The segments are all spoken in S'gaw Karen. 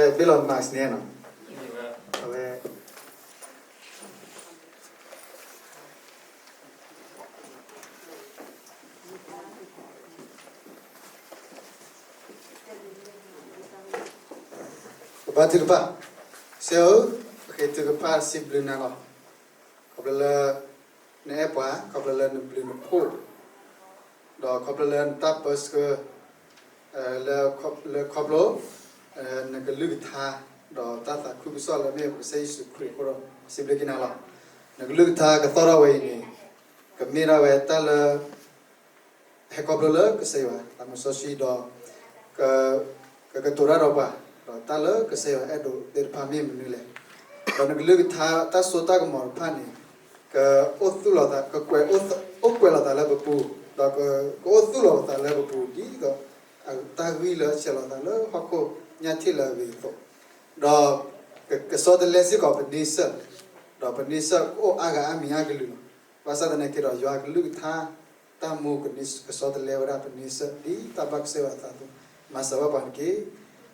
ဘ့ၣ်လီၤ mask န့ၣ်နီၤ, အဝဲ ပဘါထုကဖၣ်, ကစၢ်ဧၢ, ပဃ့ထုကဖၣ်စံးဘျုးနၤလီၤ. ခီဖျိလၢ နအဲၣ်ပှၤ, ခီဖျိလၢနဘျုးနဖှိၣ်, ဒီးခီဖျိလၢနတၢ်ပၢဆှၢ လၢခီဖျိ နကလုၢ်ကထါ ဒီးတၢ်သးခုကစီၣ်လၢမ့ၢ်ပကစၢ်ယ့ၣ်ၡူးခရံာ်အဃိဒီး စံးဘျုးက့ၤနၤလီၤ. နကလုၢ်ကထါကသီၣ်ထီၣ်ဝဲအံၤန့ၣ် ကမ့ၢ်ဒၣ်ဝဲတၢ်လၢ ဟဲခီဖျိလၢကစၢ်ယွၤသးစီဆှံဒီး ကကတိၤတၢ်ဒီးပှၤ, ဒီးတၢ်လၢကစၢ်ယွၤအဲၣ်ဒိးသ့ၣ်တဖၣ်မ့ၢ်မနုၤလဲၣ်. ဒီးနကလုၢ်ကထါတၢ်စိတၢ်ကမီၤတဖၣ်န့ၣ် ကအိၣ်သူၣ်လီၤသး, ကကွဲး, အိၣ်ကွဲးလီၤသးလၢပပူၤ, ဒီးကအိၣ်သူၣ်လီၤသးလၢပပူၤ ဒ်သိးတၢ်ဂံၢ်လၢဆဲးလီၤသးလၢဟီၣ်ခိၣ်ညၣ်ထံၣ်လၢအဂ့ၤအသိး, ဒီးကဆီတလဲစ့ၢ်ကီးပန့ဆၢၣ်, ဒီးပန့ဆၢၣ်ကအိၣ်အါဂၤအါမံၤအါကလုာ်လီၤ. ဘၣ်ဆၣ်သနာ်က့ဒီး ယွၤကလုၢ်ကထါ တၢ်မူကဆီတလဲဝဲဒၣ်ပန့ဆၢၣ် ဒ်တၢ်ဘၣ်ကစၢ်ယွၤအသးအသိး, မၤစၢၤဘၣ်ပှၤတက့ၢ်.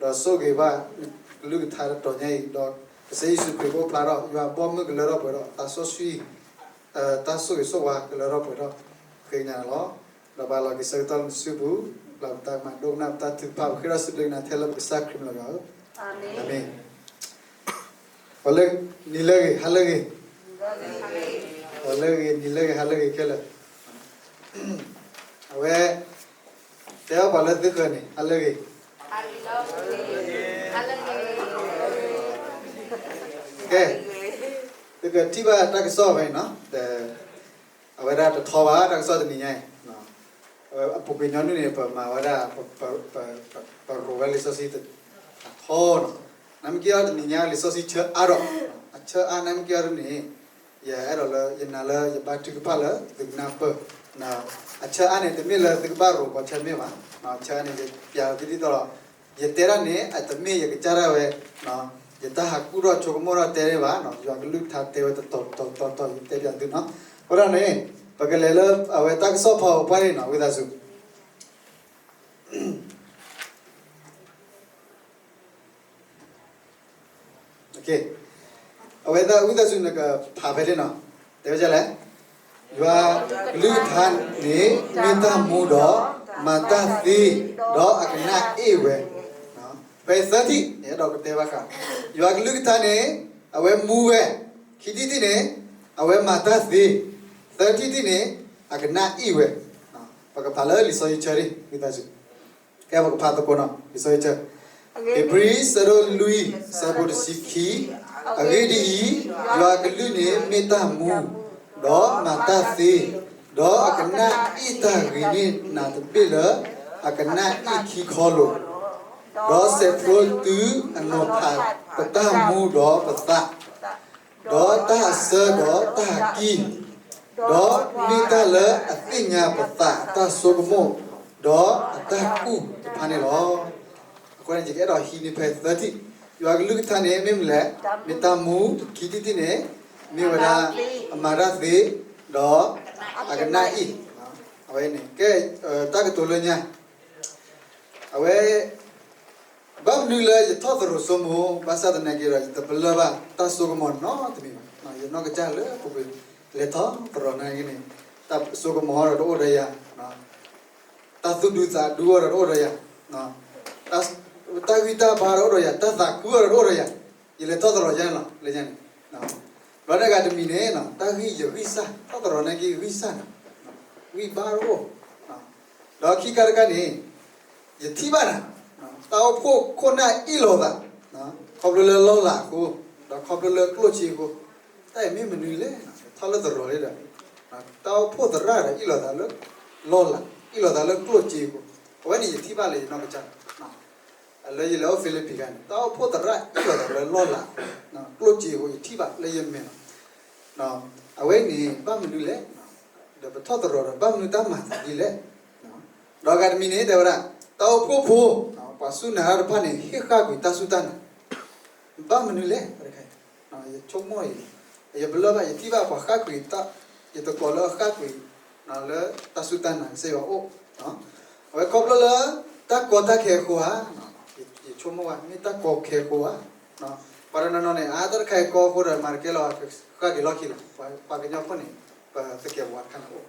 ဒီးဆိၣ်ဂ့ၤဘၣ်ကလုၢ်ကထါတတီၤညါအံၤ, ဒီးကစၢ်ယ့ၣ်ၡူးခရံာ်ကအိၣ်ဖျါထီၣ်, ယွၤအဘီအမုၢ်ကလၢထီၣ်ပှဲၤထီၣ်, သးစီဆှံ တၢ်ဆိၣ်ဂ့ၤဆိၣ်ဝါကလၢထီၣ်ပှဲၤထီၣ် ဃ့ကညးနၤလီၤ. ဒီးပာ်လီၤက့ၤဆၢကတီၢ်လၢနစုပူၤ, လၢပတၢ်ကမၤဒိကနၣ်ပတၢ်ထုကဖၣ် ပဃ့ထီၣ်စံးဘျုးက့ၤနၤထဲလၢပကစၢ်ခရံာ်မံၤလီၤယွၤဧၢ, အၤမ့ၣ်. ပှၤလၢနံၤလၢဂ့ၤ ဟါလၢဂ့ၤ, ပှၤလၢဂ့ၤနံၤလၢဂ့ၤ ဟါလၢဂ့ၤခဲလၢာ်, အဝဲ တဲအီၤပှၤလၢသုဃၢၤန့ၣ် ဟါလၢဂ့ၤ, ကဲ, သုကထံၣ်ဘၣ်တၢ်ကစီၣ်ဖဲန့ၣ်နီၤ, အဝဲဒၣ်တထီဘၣ် တၢ်ကစီၣ်တနံၤညါအံၤ, အပူၤကွံာ်ညီနုၢ်န့ၣ် ပမၤဝဲဒၣ် ပရိးဝဲလံာ်စီဆှံတထီနီၤ, နမ့ၢ်က့ၤအီၤတနံၤညါလံာ်စီဆှံဆၢအါဒီး, အဆၢအါ နမ့ၢ်က့ၤအီၤဒ်န့ၣ်, ယအဲၣ်ဒိးလၢယနာ်လၢယဘါထုကဖၣ်လၢသုကနၢ်ပၢၢ်, အဆၢအါန့ၣ် တမ့ၢ်လၢသုကဘၣ်ရိးပှၤဆၢမ့ၢ်ဘၣ်, အဆၢအါန့ၣ် ယပျးဒ်သိးဒီး ယတဲဒၣ်န့ၣ် အတမ့ၢ်ယကစၢ်ဒၣ်ဝဲ, ယတၢ်ဟးကူၣ်ထီၣ်ဆိကမိၣ်ထီၣ်တဲန့ၣ်ဘၣ်, ယွၤကလုၢ်ကထါတဲဝဲတတီၤတတီၤတတီၤ ယတဲပျးသုနီၤ, အဃိဒ်န့ၣ် ပကလဲၤလၢအဝဲတၢ်ကစီၣ်ဖီအပူၤန့ၣ်နီၤ, ဝံသးစူၤ အဝဲဒၣ်ဝံသးစူၤနကဖးဖဲန့ၣ်နီၤ, တဲဝဲဒ်လဲၣ်, ယွၤကလုၢ်ကထါန့ၣ် မ့ၢ်တၢ်မူဒီး မၤတၢ်သ့, ဒီးအကနၣ်အ့ၣ်ဝဲ, ဖဲသၢထံၣ် ယအဲၣ်ဒိးကတဲဘၣ်ဃး, ယွၤကလုၢ်ကထါန့ၣ် အဝဲမူဝဲ, ခံထံၣ်တထံၣ်န့ၣ် အဝဲမၤတၢ်သ့, သၢထံၣ်တထံၣ်န့ၣ် အကနၣ်အ့ၣ်ဝဲ, ပကဖးလၢလံာ်စီဆှံဆၢဒ် ဝံသးစူၤ ကဲ ပကဖးသကိးနီၤ, လံာ်စီဆှံဆၢ, ဧ့ၤဘြံၤ ဆၢဒိၣ်လွံၢ် ဆၢဖိတဆံခံ, အဂ့ၢ်ဒ်အံၤ, ယွၤကလုၢ်န့ၣ်မ့ၢ်တၢ်မူ, ဒီးမၤတၢ်သ့, ဒီးအကနၣ်အ့ၣ်တၢ်ဂ့ၤန့ၢ်နၤတဘ့ၣ်လၢ အကနၣ်အ့ၣ်ခံခီလိာ်, ဒီးစဲးဖျိတုၤအနီၤဖးပတၢ်မူဒီးပသး ဒီးတၢ်အဆၢဒီးတၢ်အကံၢ်, ဒီးမ့ၢ်တၢ်လၢအသ့ၣ်ညါပသးအတၢ်ဆိကမိၣ်, ဒီးအတၢ်ကူၣ်တဖၣ်န့ၣ်လီၤ. အဃိန့ၣ်ယကအဲၣ်ဒိးဟံးန့ၢ်ဖဲသၢထံၣ်, ယွၤကလုၢ်ကထါန့ၣ် မ့ၢ်မနုၤလဲၣ်, မ့ၢ်တၢ်မူ, ခံထံၣ်တထံၣ်န့ၣ် မ့ၢ်ဝဲဒၣ် အမၤတၢ်သ့, ဒီး အကနၣ်အ့ၣ်, အဝဲန့ၣ် ကဲ တၢ်ကတိၤလၢညါ အဝဲ ဘၣ်မနုၤလၢယထီၣ်သရိာ်စိမိၤ ဘၣ်ဆၣ်သနာ်က့ဒီး ယတပလၢၢ်ဘၣ်တၢ်စိကမီၤနီတမံၤဘၣ်. ယနီၢ်ကစၢ်လၢပူၤကွံာ် လဲၤထီၣ်သရိာ်နာ်က့န့ၣ် တၢ်စိကမီၤဒီးတအိၣ်ဒီးယၤ, တၢ်သူၣ်ဒူသးဒူဒီးတအိၣ်ဒီးယၤ, တၢ်ဂံၢ်တၢ်ဘါဒီးတအိၣ်ဒီးယၤ, တၢ်သးခုဒီးတအိၣ်ဒီးယၤ, ယလဲၤထီၣ်သရိာ်ယါန့ၣ်လီၤ လၢညါန့ၣ်. ဘျီန့ၣ်ဂၤတမံၤန့ၣ် တၢ်ဂံၢ်ယဂံၢ်စၢ်, ထီၣ်သရိာ်နာ်က့ဂံၢ်စၢ်န့ၣ်, ဂံၢ်ဘါတအိၣ် ဒီးခံခါတခါန့ၣ် ယထံၣ်ဘၣ်နၤ, တၢ်အိၣ်ဖှိၣ်ခိၣ်နၢ်အ့ၣ်လိာ်သး, ခီဖျိလၢလီၢ်လၤအဃိ, ဒီးခီဖျိလၢကျိၣ်စ့အဃိ, တၢ်အံၤမ့ၢ်မနုၤလဲၣ်, ထီၣ်လၢသရိာ်လံဒီး တၢ်အိၣ်ဖှိၣ်သရၣ်ဒီးအ့ၣ်လိာ်သးလၢလီၢ်လၤ, အ့ၣ်လိာ်သးလၢကျိၣ်စ့အဃိ, အဝဲန့ၣ်ယထံၣ်ဘၣ်လၢယနီၢ်ကစၢ် လၢယလဲၤအိၣ်ဖံလံးပံးခါန့ၣ် တၢ်အိၣ်ဖှိၣ်သရၣ်အ့ၣ်လိာ်သးလၢလီၢ်လၤ, ကျိၣ်စ့အဃိ ယထံၣ်ဘၣ်လၢယမဲာ်လီၤ. အဝဲန့ၣ် ဘၣ်မနုၤလဲၣ်, ဒီးပထီၣ်သရိာ်ဒီး ဘၣ်မနုၤတၢ်မၤသးဒ်လဲၣ်. ဒီးဂၤတမံၤန့ၣ် တဲဝဲဒၣ် တၢ်အိၣ်ဖှိၣ်ဖိ ပှၤစူၢ်နာ်တၢ်တဖၣ်န့ၣ် ဟ့ၣ်ဃၣ်ကွံာ်တၢ်စူၢ်တၢ်နာ်, ဘၣ်မနုၤလဲၣ်, ယဆိကမိၣ်အံၤ, ယပလၢၢ်ဘၣ် ယထံၣ်ဘၣ်ပှၤဃၣ်ကွံာ်, ယတကိးလၢအဃၣ်ကွံာ် လၢတၢ်စူၢ်တၢ်နာ်ကစၢ်ယွၤအအိၣ်, အဝဲခီဖျိလၢ တၢ်ကီတၢ်ခဲအဃိဧါ, ယ ယဆိကမိၣ်ဝဲ မ့ၢ်တၢ်ကီခဲအဃိဧါ. ပှၤတနီၤနီၤန့ၣ် အါ တၢ်တခါအံၤကီအဃိဒီး မၤတကဲလီၤ ဃၣ်က့ၤလီၢ်ခံလီၤ. ပှၤကညီဖိန့ၣ် ပသကဲးပဝးတခါန့ၣ်အိၣ်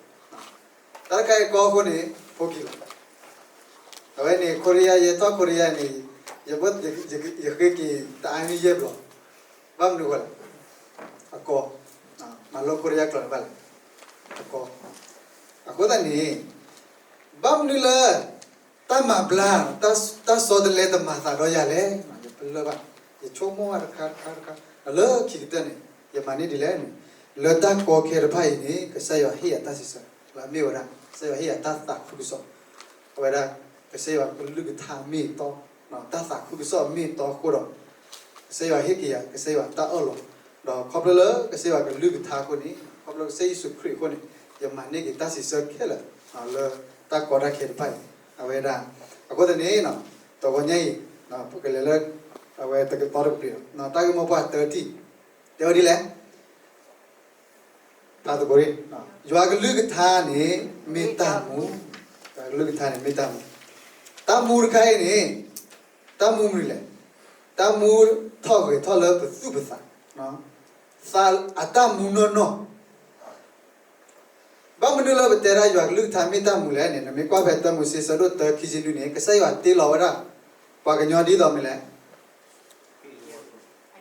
တၢ်တခါအံၤကီအဃိန့ၣ် ဖိခံလီၤ. အဝဲန့ၣ် ခိရံယါ ယဲထီၣ်ခိရံယါန့ၣ် ယဘၣ် ယဃ့က့ၤတအါမံၤယဲၢ်ဘျီ. ဘၣ်မနုၤအဃိလဲၣ်. အကီ, မၤလိခိရံယါကျိာ်န့ၣ်ဘၣ်လဲၣ်. အကီ, အဃိသတးန့ၣ် ဘၣ်မနုၤလၢ တၢ်မၤဘျါ တၢ်ဆီတလဲတမၤသးဒီးယၤလဲၣ်. ယပလၢၢ်ဘၣ်, ယဆိကမိၣ်ဘၣ်တခါတခါတခါ, ဒီးလၢခံကတၢၢ်န့ၣ် ယမၤန့ၢ်ဒ်လဲၣ်န့ၣ်, လၢတၢ်ကီခဲတဖၣ်အံၤန့ၣ် ကစၢ်ယွၤဟ့ၣ်ယၤတၢ်စံးဆၢ, လၢအမ့ၢ်ဝဲဒၣ် ကစၢ်ယွၤဟ့ၣ်ယၤတၢ်သးခုကစီၣ်, အဝဲဒၣ် ကစၢ်ယွၤကလုၢ်ကထါမ့ၢ်တီ, တၢ်သးခုကစီၣ်မ့ၢ်တီအဃိဒီး ကစၢ်ယွၤဟ့ၣ်က့ၤယၤ ကစၢ်ယွၤတၢ်အၢၣ်လီၤ, ဒီးခီဖျိလၢကစၢ်ယွၤကလုၢ်ကထါအဃိန့ၣ်, ခီဖျိကစၢ်ယ့ၣ်ၡူးခရံာ်အဃိန့ၣ်, ယမၤန့ၢ်က့ၤတၢ်စံးဆၢခဲလၢာ် လၢတၢ်ကီတၢ်ခဲတဖၣ်အံၤ, အဝဲဒၣ်, အဃိသတးန့ၣ် တဂီၤညါအံၤ ပကလဲၤလၢ အဝဲတကတီၢ်တကပၤလီၤ. တၢ်ဂ့ၢ်မိၢ်ပှၢ်တၢတံၢ် တဲဝဲဒ်လဲၣ်. ဖးသကိး, ယွၤကလုၢ်ကထါန့ၣ် မ့ၢ်တၢ်မူ, ယွၤကလုၢ်ကထါန့ၣ်မ့ၢ်တၢ်မူ, တၢ်မူတခါအံၤန့ၣ် တၢ်မူမနုၤလဲၣ်. တၢ်မူထီၣ်ဂဲၤထီၣ်လၢပသူၣ်ပသး, သးအတၢ်မူနီၢ်နီၢ် ဘၣ်မနုၤလၢပတဲဒၣ်ယွၤကလုၢ်ကထါမ့ၢ်တၢ်မူလဲၣ်န့ၣ်, နမ့ၢ်ကွၢ်ဖဲတၢမိၤၡ့ဆၢဒိၣ်တၢ ခံဆံလွံၢ်န့ၣ် ကစၢ်ယွၤတ့လီၤဝဲဒၣ် ပှၤကညီဒ်သိးမနုၤလဲၣ်,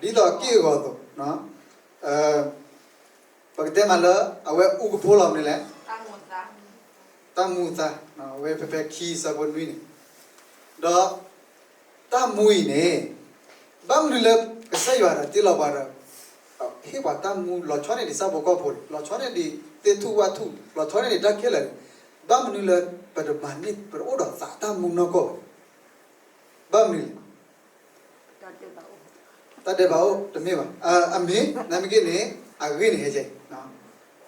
ဒ်သိးအက့ၢ်အဂီၤအသိး, ပကတဲမးလၢ အဝဲအူကဖိလီၤမနုၤလဲၣ်, တၢ်မူအသါ, အဝဲဖဲဖဲခံဆၢဖိနွံန့ၣ်, ဒီး တၢ်မူအံၤန့ၣ် ဘၣ်မနုၤလၢကစၢ်ယွၤဒီးတ့လီၤပှၤဒီး ဟ့ၣ်ပှၤတၢ်မူ လီၤဆီန့ၢ်ဒံးဆၣ်ဖိကီၢ်ဖိန့ၣ်, လီၤဆီန့ၢ်ဒံးသ့ၣ်ထူၣ်ဝၣ်ထူၣ်, လီၤဆီန့ၢ်ဒံးတၢ်ခဲလၢာ်န့ၣ်, ဘၣ်မနုၤလၢပတမၤန့ၢ် ပတအိၣ်ဒီးသးတၢ်မူနီၢ်ကီၢ်ဘၣ်. ဘၣ်မနုၤလဲၣ်. တၢ်ဒဲးဘးအိၣ်တမ့ၢ်ဘၣ်. အမ့ၢ် နမ့ၢ်က့ၤန့ၣ် အဂ့ၢ်န့ၣ်ဟဲကဲ,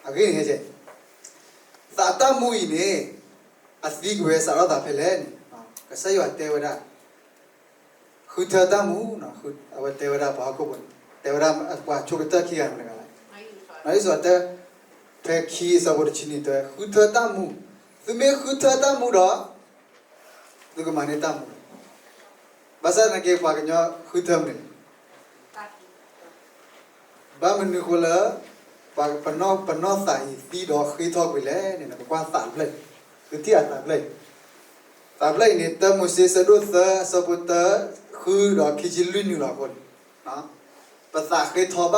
အဂ့ၢ်န့ၣ်ဟဲကဲ, သးတၢ်မူအံၤန့ၣ် အသံကွံာ်ဝဲစးထီၣ်သးဖဲလဲၣ်န့ၣ်, ကစၢ်ယွၤတဲဝဲဒၣ် ဃုထၢတၢ်မူ, အဝဲတဲဝဲဒၣ်ပှၤဟီၣ်ခိၣ်ဖိန့ၣ်, တဲဝဲဒၣ်ပှၤဆိကတၢၢ်ခံဂၤမနုၤဂၤလဲၣ်. လံာ်စီဆှံတဲ ဖဲခံအဆၢဖိတဆံနွံတဲ ဃုထၢတၢ်မူ, သုမ့ၢ်ဃုထၢတၢ်မူဒီး သုကမၤန့ၢ်တၢ်မူလီၤ. ဘၣ်ဆၣ်သနာ်က့ ပှၤကညီဃုထၢမနုၤလဲၣ်. ဘၣ်မနုၤအဃိလၢ ပှၤပနီၢ်သးအံၤသံဒီးဃ့ထီၣ်ကွံာ်လဲၣ်န့ၣ် နကကွၢ်သးတဖျၢၣ်အံၤ, သုထံၣ်အသးတဖျၢၣ်အံၤ, သးတဖျၢၣ်အံၤန့ၣ် တၢမိၤၡ့ဆၢဒိၣ်သၢ အဆၢဖိတၢ ဃုဒီးခံဆံလွံၢ်နုာ်လီၤအဃိန့ၣ် ပသးဃ့ထီဘၣ်မနုၤအဃိလဲၣ်န့ၣ်, တၢမိၤၡ့ဆၢဒိၣ်သၢ အဆၢဖိတၢတုၤလၢဃုနုာ်လီၤအဃိန့ၣ်, တၢမိၤၡ့ဆၢဒိၣ်သၢ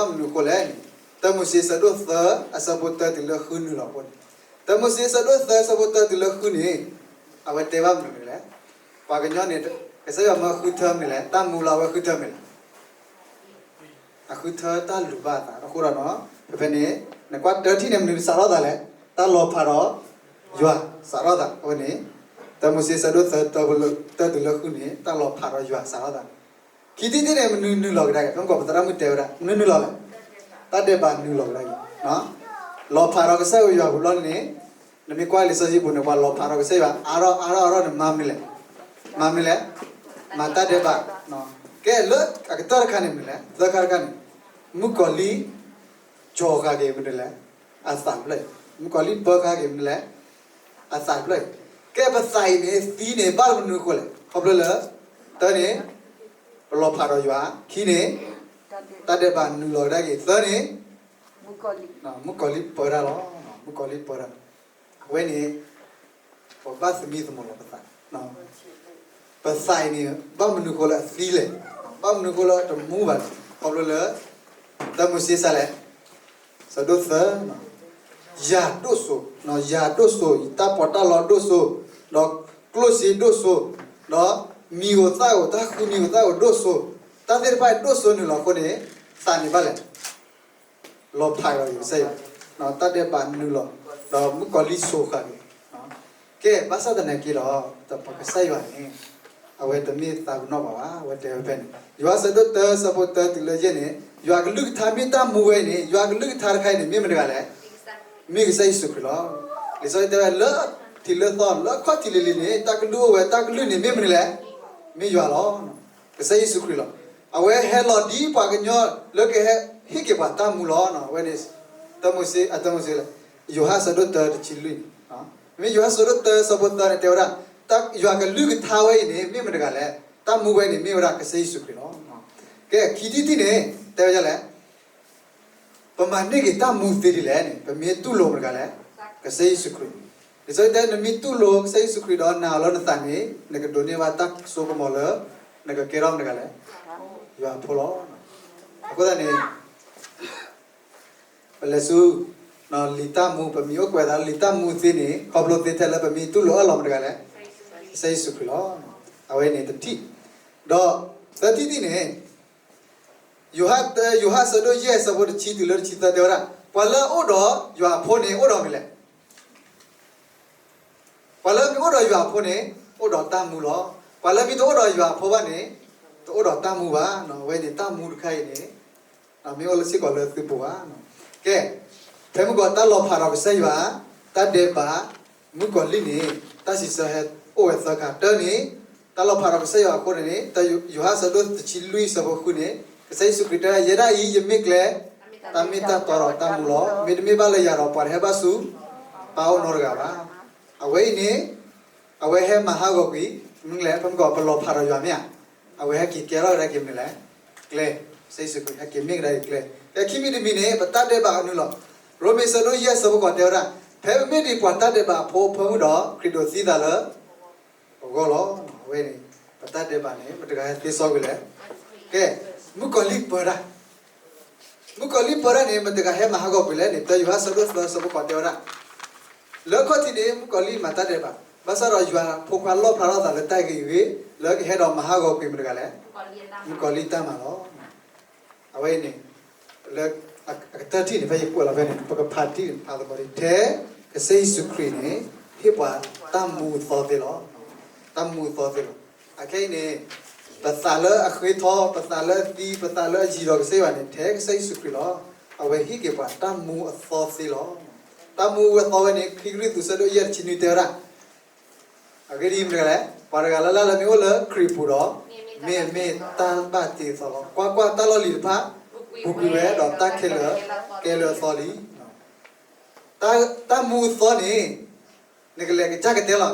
အဆၢဖိတၢတုၤလၢဃုန့ၣ် အဝဲတဲဘၣ်မနုၤလဲၣ်. ပှၤကညီန့ၣ် ကစၢ်ယွၤမၢဃုထၢမနုၤလဲၣ်, တၢ်မူလီၤအဝဲဃုထၢမနုၤလဲၣ်. အဃုထၢတၢ်လူၤဘၣ်အသးအဃိဒီး, ဖဲဖဲန့ၣ် နကွၢ်တၢထံၣ်န့ၣ် မနုၤစးထီၣ်သးလဲၣ်, တၢ်လီၤဖးဒီးယွၤစးထီၣ်သး, အဝဲန့ၣ် တၢမိၤၡ့ဆၢဒိၣ်သၢ တၢတုၤလၢဃုန့ၣ် တၢ်လီၤဖးဒီးယွၤစးထီၣ်သး. ခံထံၣ်တထံၣ်န့ၣ် မနုၤနုာ်လီၤကဒါက့ၤ, ဖဲမုၢ်ကီၢ်ပသရၣ်မုၣ်တဲဝဲဒၣ် မနုၤနုာ်လီၤလဲၣ်, တၢ်ဒဲးဘးနုာ်လီၤကဒါက့ၤ, လီၤဖးဒီးကစၢ်ယွၤပူၤလီၤန့ၣ်, နမ့ၢ်ကွၢ်လံာ်စီဆှံပူၤန့ၣ် ပှၤလီၤဖးဒီးကစၢ်ယွၤအါထီၣ်အါထီၣ်အါထီၣ်န့ၣ် မၤမနုၤလဲၣ်, မၤမနုၤလဲၣ်, မၤတၢ်ဒဲးဘး. ကဲလၢအကတၢၢ်တခါန့ၣ်မနုၤလဲၣ်, သၢခါတခါန့ၣ် မုၣ်ကီၤလံၢ် ကၠီၤဃာ်က့ၤမနုၤလဲၣ်, အသးတဖျၢၣ်အံၤ, မုၣ်ကီၤလံၢ်ပၢဃာ်က့ၤမနုၤလဲၣ်, အသးတဖျၢၣ်အံၤ. ကဲပသးအံၤန့ၣ် သံန့ၣ် ဘၣ်မနုၤအဃိလဲၣ်, ခီဖျိလၢ တၢန့ၣ် ပလီၤဖးဒီးယွၤ, ခံန့ၣ် တၢ်ဒဲးဘးနုာ်လီၤကဒါက့ၤ, သၢန့ၣ် မုၣ်ကီၤလံၢ်ပၢတၢ်လီၤ, မုၣ်ကီၤလံၢ်ပၢတၢ်, အဝဲန့ၣ် ပဘၣ်သမံသမိးလီၤပသး ပသးအံၤန့ၣ် ဘၣ်မနုၤအဃိလၢအသံလဲၣ်, ဘၣ်မနုၤအဃိလၢတမူဘၣ်လဲၣ်, ခီဖျိလၢ တၢမိၤၡ့စးလဲၣ်, ဆၢဒိၣ်သၢ, ယၤဒိၣ်စိ, ယၤဒိၣ်စိ, တၢ်ပီးတၢ်လီဒိၣ်စိ, ဒီးကျိၣ်စ့ဒိၣ်စိ, ဒီးမံၤဧိၤသၣ်ဧိၤ, တၢ်ဃုမံၤဧိၤသၣ်ဧိၤဒိၣ်စိ, တၢ်သ့ၣ်တဖၣ်ဒိၣ်စိနုာ်လီၤအဃိန့ၣ် သးန့ၣ်ဘၣ်လဲၣ် လီၤဖးဒီးယွၤကစၢ်ယွၤ, တၢ်ဒဲးဘးနုာ်လီၤ, ဒီးမုၣ်ကီၤလံၢ်စိာ်ဃာ်က့ၤ. ကဲဘၣ်ဆၣ်သနာ်က့ဒီး ပကစၢ်ယွၤန့ၣ် အဝဲတမ့ၢ်သးပ့ၤနီၣ်ဘၣ်ဘၣ်, အဝဲတဲဝဲဖဲန့ၣ် ယိၤဟၣ်ဆၢဒိၣ်တၢ ဆၢဖိတၢတုၤလၢယဲၢ်န့ၣ် ယွၤကလုၢ်ကထါမ့ၢ်တၢ်မူဝဲအံၤန့ၣ် ယွၤကလုၢ်ကထါတခါအံၤန့ၣ် မ့ၢ်မတဂၤလဲၣ်, မ့ၢ်ကစၢ်ယ့ၣ်ၡူးခရံာ်လီၤ. လံာ်စီဆှံတဲဝဲ လၢထံးလၢသီ လၢအခီၣ်ထံးလံၤလံၤန့ၣ် တၢ်ကလုၢ်အိၣ်ဝဲ, တၢ်ကလုၢ်န့ၣ်မ့ၢ်မနုၤလဲၣ်, မ့ၢ်ယွၤလီၤ. ကစၢ်ယ့ၣ်ၡူးခရံာ်လီၤ. အဝဲဟဲလီၤဒ်ပှၤကညီလၢကဟဲဟ့ၣ်က့ၤပှၤတၢ်မူလီၤ. အဝဲန့ၣ် တၢမိၤၡ့, အတၢမိၤၡ့လဲၣ်, ယိၤဟၣ်ဆၢဒိၣ်တၢ တဆံလွံၢ်န့ၣ်, မ့မ့ၢ်ယိၤဟၣ်ဆၢဒိၣ်တၢ ဆၢဖိသၢန့ၣ် တဲဝဲဒၣ် ယွၤကလုၢ်ကထါဝဲအံၤန့ၣ် မ့ၢ်မတဂၤလဲၣ်, တၢ်မူဝဲန့ၣ်မ့ၢ်ဝဲဒၣ်ကစၢ်ယ့ၣ်ၡူးခရံာ်လီၤ. ကဲ ခံထံၣ်တထံၣ်န့ၣ် တဲဝဲဒ်လဲၣ်, ပမၤန့ၢ်က့ၤတၢ်မူသ့ဒ်လဲၣ်န့ၣ် ပမ့ၢ်တူၢ်လိာ်မတၤတဂၤလဲၣ်, ကစၢ်ယ့ၣ်ၡူးခရံာ်. လံာ်စီဆှံတဲ နမ့ၢ်တူၢ်လိာ်ကစၢ်ယ့ၣ်ၡူးခရံာ်ဒီးနာ်အီၤလၢနသးန့ၣ် နကဒိးန့ၢ်ဘၣ်တၢ်စိကမီၤလၢ နကကဲထီၣ်မတၤတဂၤလဲၣ်, ယွၤအဖိလီၤ. အဃိသတးန့ၣ် ပလဲၤဆူ လံာ်တၢ်မူ ပမ့ၢ်အိၣ်ကွဲးသးလၢလံာ်တၢ်မူသ့န့ၣ် ခီဖျိသ့ထဲလၢပမ့ၢ်တူၢ်လိာ်အၢၣ်လီၤမတၤတဂၤလဲၣ်, ကစၢ်ယ့ၣ်ၡူးခရံာ်လီၤ. အဝဲန့ၣ်တထံၣ်, ဒီးသၢထံၣ်တထံၣ်န့ၣ် ယိၤဟၣ် ယိၤဟၣ်အဆၢဒိၣ်ယဲၢ်အဆၢဖိတဆံတုၤလၢတဆံသၢတဲဝဲဒၣ် ပှၤလၢအအိၣ်ဒီးယွၤအဖိန့ၣ် အိၣ်ဒီးမနုၤလဲၣ်. ပှၤလၢမ့ၢ်အိၣ်ဒီးယွၤအဖိန့ၣ် အိၣ်ဒီးတၢ်မူလီၤ. ပှၤလၢမ့ၢ်တအိၣ်ဒီးယွၤအဖိဘၣ်န့ၣ် တအိၣ်ဒီးတၢ်မူဘၣ်. အဝဲန့ၣ်တၢ်မူတခါအံၤန့ၣ် မ့ၢ်အိၣ်လၢစ့ၢ်ကီးလၢသုပူၤဘၣ်. ကဲ, ဖဲမုၢ်ကီးတၢ်လီၤဖးဒီးကစၢ်ယွၤ, တၢ်ဒဲးဘး, မုၣ်ကီၤလံၢ်န့ၣ် တၢ်စံးဆၢဟဲအိၣ်ဝဲသၢခါ. တၢန့ၣ် တၢ်လီၤဖးဒီးကစၢ်ယွၤအဃိန့ၣ် ယိၤဟၣ်အဆၢဒိၣ်တဆံလွံၢ်အဆၢဖိဃုန့ၣ် ကစၢ်ယ့ၣ်ၡူးခရံာ်တဲ ယဲဒၣ်အံၤ ယမ့ၢ်ကျဲ, တၢ်မ့ၢ်တၢ်တီဒီးတၢ်မူလီၤ. မ့တမ့ၢ်ဘၣ်လၢယၤဒီး ပှၤတဟဲဘၣ်ဆူပၢ်အအိၣ်နီတဂၤဘၣ်. အဝဲအံၤန့ၣ် အဝဲဟဲမၤဟးဂီၤကွံာ်, မ့ၢ်လဲၣ် ဖဲမုၢ်ကီးပလီၤဖးဒီးယွၤမ့ၢ်ဧါ, အဝဲဟဲက့ၤကဲထီၣ်ကဒါက့ၤမနုၤလဲၣ်, ကျဲ, ကစၢ်ယ့ၣ်ၡူးခရံာ် ဟဲက့ၤမ့ၢ်ကဒါက့ၤကျဲ. ဖဲခံမံၤတမံၤန့ၣ် ပတၢ်ဒဲးဘးအနုာ်လီၤ. ရိမ့ၤအဆၢဒိၣ်ယဲၢ်အဆၢဖိဃိးတဲဝဲဒၣ်, ဖဲပမ့ၢ်ဒံးပှၤတၢ်ဒဲးဘးအဖိအဖၢမုၢ်ဒီး ခရံာ်ဒိးသံသးလၢ ပဂီၢ်လီၤ. အဝဲန့ၣ် ပတၢ်ဒဲးဘးန့ၣ် မတၤတဂၤဟဲသ့စီကွံာ်လဲၣ်. ကဲ, မုၣ်ကီၤလံၢ်ပၢတၢ် မုၣ်ကီၤလံၢ်ပၢတၢ်န့ၣ် မတၤတဂၤဟဲမၤဟးဂီၤကွံာ်လဲၣ်န့ၣ် တၢယိၤဟၣ်အဆၢဒိၣ်သၢအဆၢဖိဃိးတဲဝဲဒၣ်, လၢအခီၣ်ထံးန့ၣ် မုၣ်ကီၤလံၢ်မၤတၢ်ဒဲးဘး, ဘၣ်ဆၣ်ဒီးယွၤဖိခွါလီၣ်ဖျါထီၣ်သးလၢတၢ်ဂ့ၤဂ့ၤ လၢကဟဲဒီးမၤဟးဂီၤကွံာ်မတၤတဂၤလဲၣ်, မုၣ်ကီၤလံၢ်တၢ်မၤလီၤ. အဝဲအံၤန့ၣ် လၢအကတၢၢ်ထံၣ်န့ၣ် ဖဲယကွဲးလီၤဖဲန့ၣ် ပကဖးထံၣ်ဖးသကိးဒံး ထဲကစၢ်ယ့ၣ်ၡူးခရံာ်န့ၣ် ဟ့ၣ်ပှၤတၢ်မူအသီသ့လီၤ. တၢ်မူအသီသ့လီၤ. အခဲအံၤန့ၣ် ပသးလၢအဃ့ထီ, ပသးလၢအသံ, ပသးလၢအယံၤဒီးကစၢ်ယွၤန့ၣ် ထဲကစၢ်ယ့ၣ်ၡူးခရံာ်လီၤ. အဝဲဟ့ၣ်က့ၤပှၤတၢ်မူအသီသ့လီၤ. တၢ်မူအသီဝဲန့ၣ် ခံကရံၣ်သူး ဆၢဒိၣ်ယဲၢ် တဆံနွံ တဲဝဲဒၣ်, အဂ့ၢ်ဒ်အံၤ မတၤတဂၤလဲၣ်, ပှၤတဂၤလၢ်လၢ်လၢမ့ၢ်အိၣ်လၢခရံာ်အပူၤဒီး မ့ၢ်မ့ၢ်တၢ်ဘၣ်တ့အသီလီၤ. ကွၢ်ကွၢ်, တၢ်လီၢ်လံၤတဖၣ် ပူၤကွံာ်ဝဲ, ဒီးတၢ်ခဲလၢာ်ကဲလၢအသီလံ. တၢ်မူအသီန့ၣ် နကလဲၤကစၢ်ကတဲလီၤ,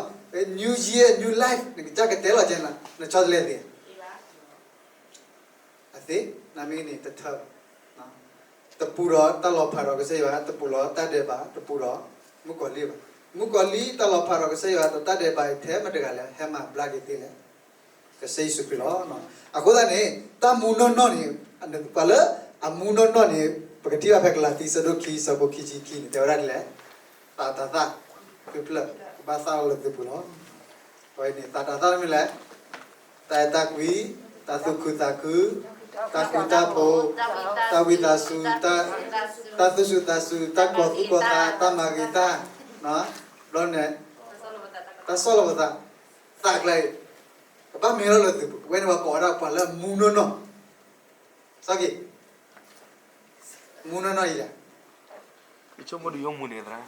New Year, New Life နကစၢ်ကတဲလီၤကဲ, နဆီတလဲသ့ဧါ. အသ့, နမ့ၢ်န့ၣ်တထၢဘၣ်. တပူၤဒီးတၢ်လီၤဖးဒီးကစၢ်ယွၤ, တပူၤဒီးတၢ်ဒဲးဘး, တပူၤဒီးမုၣ်ကီၤလံၢ်ဘၣ်. မုၣ်ကီၤလံၢ်တၢ်လီၤဖးဒီးကစၢ်ယွၤဒီးတၢ်ဒဲးဘးအံၤ ထဲမတၤတဂၤလဲၣ် ဟဲမၤဘျါက့ၤသ့လဲၣ်, ကစၢ်ယ့ၣ်ၡူးခရံာ်လီၤ. အဃိသတးန့ၣ် တၢ်မူနီၢ်နီၢ်န့ၣ်, ပှၤလၢအမူနီၢ်နီၢ်န့ၣ် ပကထံၣ်ဘၣ်ဖဲကလၤတံ ဆၢဒိၣ်ခံ ဆၢဖိခံဆံခံန့ၣ် တဲဝဲဒၣ်ဒ်လဲၣ်, သးတၤသၣ်, ခုဖျၢၣ်, ကဘၣ်သၣ်လီၤလၢသုပူၤလီၤ. အဝဲန့ၣ် သးတၤသၣ်မ့ၢ်လဲၣ်, တၢ်အဲၣ်တၢ်ကွံ, တၢ်သူၣ်ခုသးခု, တၢ်ဃူတၢ်ဖိး, တၢ်ဝံသးစူၤ, တၢ်သူၣ်စူၤသးစူၤ, တၢ်ကီၤသူၣ်ကီၤသး, တၢ်မၤဂ့ၤတၢ်, ဘျီန့ၣ် တၢ်ဆီၣ်လီၤပသး, သးကျါအံၤ, ကဘၣ်မ့ၢ်လီၤလၢသုပူၤ, အဝဲန့ၣ်ပှၤကိးဝဲဒၣ်ပှၤလၢအမူနီၢ်နီၢ်, စီက့ၤ မူနီၢ်နီၢ်အံ